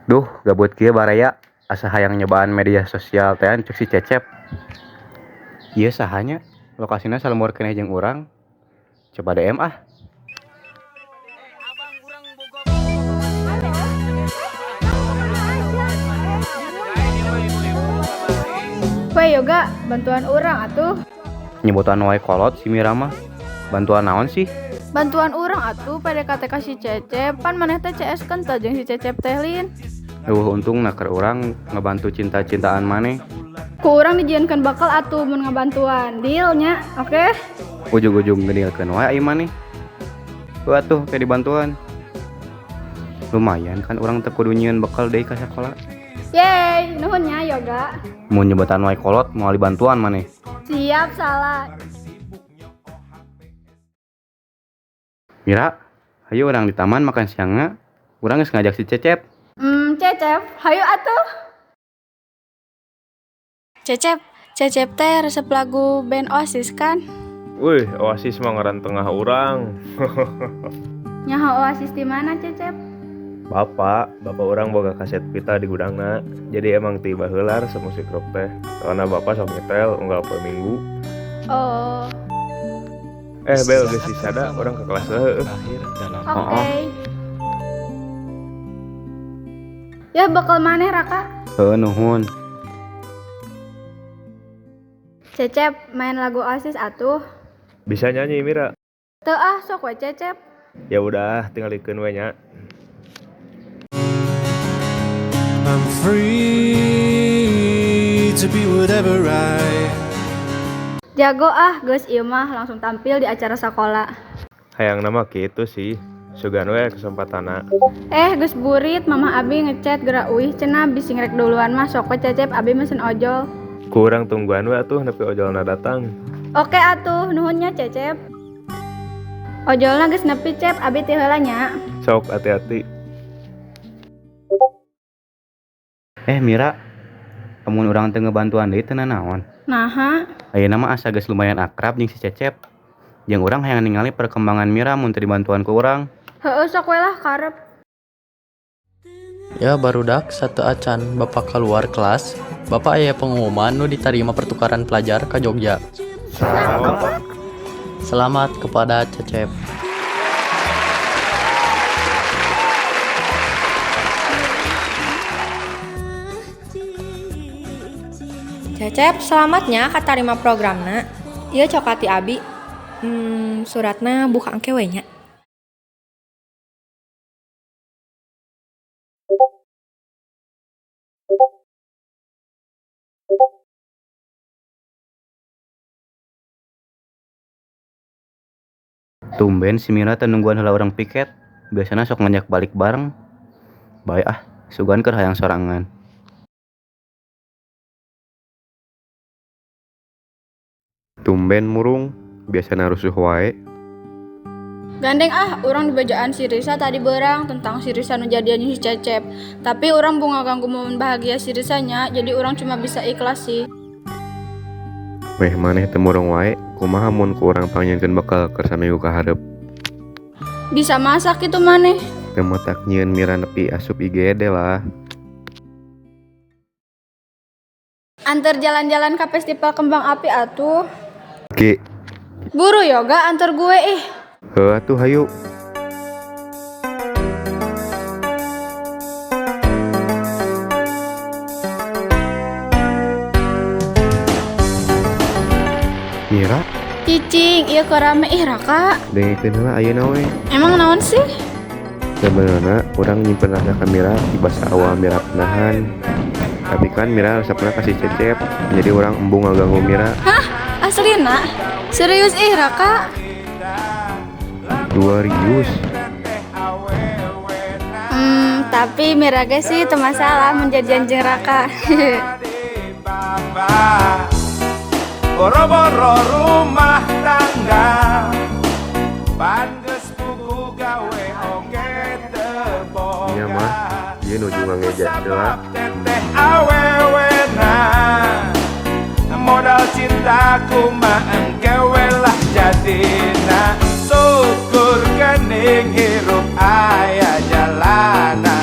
Duh, gabut kieu baraya asa hayang nyobaan media sosial teh cek si Cecep. Ieu saha nya? Lokasina salembur keneh jeung urang. Coba DM ah. Weh Yoga, bantuan urang atuh. Nyebutan wae kolot si Mira mah. Bantuan naon sih? Bantuan urang atuh PDKT ka si Cecep, pan maneh teh CS kental jeung si Cecep teh lin. Eueuh untungna keur urang ngebantu cinta-cintaan maneh. Ku urang dijieunkeun bekal atuh mun ngabantuan. Deal nya, oke? Ujug-ujug ngedilkeun wae ai maneh. Heuh atuh ke dibantuan. Lumayan kan urang teu kudu nyieun bekal deui ka sakola. Yeay, nuhun nya Yoga. Mun nyebutan wae kolot moal dibantuan maneh. Siap salah. Mira, hayu urang di taman makan siangna. Urang geus ngajak si Cecep. Cecep, hayu atuh. Cecep, Cecep teh resep lagu band Oasis kan? Wih, Oasis mah ngaran tengah urang. Nyaho Oasis di mana, Cecep? Bapak urang boga kaset pita di gudangna. Jadi emang ti baheula resep musik rock teh. Soalna bapak sok nyetel unggal poe Minggu. Oh. Bel geus disada urang ke kelas heueuh. Oke. Ya bekal maneh Raka. Heueuh nuhun. Cecep main lagu Oasis atuh. Bisa nyanyi Mira? Teu ah sok we Cecep. Ya udah tinggalikeun we nya. I'm free to be whatever I. Jago ah geus ieu mah langsung tampil di acara sakola. Hayang nama kitu sih. Sugan we kesempatanna. Geus burit mama abi ngechat geura uih cenah bisi ngrek duluan mah sok we Cecep abi mesen ojol. Kurang tungguan we atuh nepi ojolna datang. Oke atuh nuhun nya Cecep. Ojolna geus nepi Cep abi ti heula nya. Sok hati-hati. Mira, amun urang teu ngebantuan deui teu nanaon. Naha? Ayeuna mah asa geus lumayan akrab jeung si Cecep. Jeung urang hayang ningali perkembangan Mira mun teu dibantuan ku urang. Heueuh sok we lah karep. Ya barudak sateuacan bapak keluar kelas, bapak aya pengumuman nu ditarima pertukaran pelajar ka Jogja. Selamat kepada Cecep. Cecep, selamatnya katarima programna. Ieu coklat ti abi. Suratna buka engke we nya. Tumben si Mira teh nungguan heula urang piket. Biasana sok ngajak balik bareng. Bae ah, sugan keur hayang sorangan. Tumben murung, biasana rusuh wae. Gandeng ah, urang dibejaan si Risa tadi berang tentang si Risa nu jadian si Cecep. Tapi urang bunga ganggu momen bahagia si Risanya, jadi urang cuma bisa ikhlas sih. Meh maneh teu murung wae, kumaha mun ku urang pangnyieunkeun bekal keur saminggu ka hareup. Bisa masak kitu maneh. Teu matak nyieun Mira nepi asup IGD lah. Anter jalan-jalan ka festival kembang api atuh. Ki. Buru Yoga anter gue ih. Heuh atuh hayu. Mira? Cicing, ieu keur rame ih Raka. Dengekeun heula ayeuna we. Emang naon sih? Sebenarnya urang nyimpen rasa ka Mira di basa awal Mira penahan. Tapi kan Mira resepna ka si Cecep, jadi urang embung ngaganggu Mira. Hah? Aslina? Serius ih Raka? Dua rius. Tapi Mira ge sih teu masalah mun jadian jeung Raka. Boro-boro rumah tangga pan geus pugu gawe oge teu boga. Iya mah, ieu nuju ngangeja heula. Teteh awewena modal cintaku mah engke we lah jadina. Syukur kening hirup aya jalana.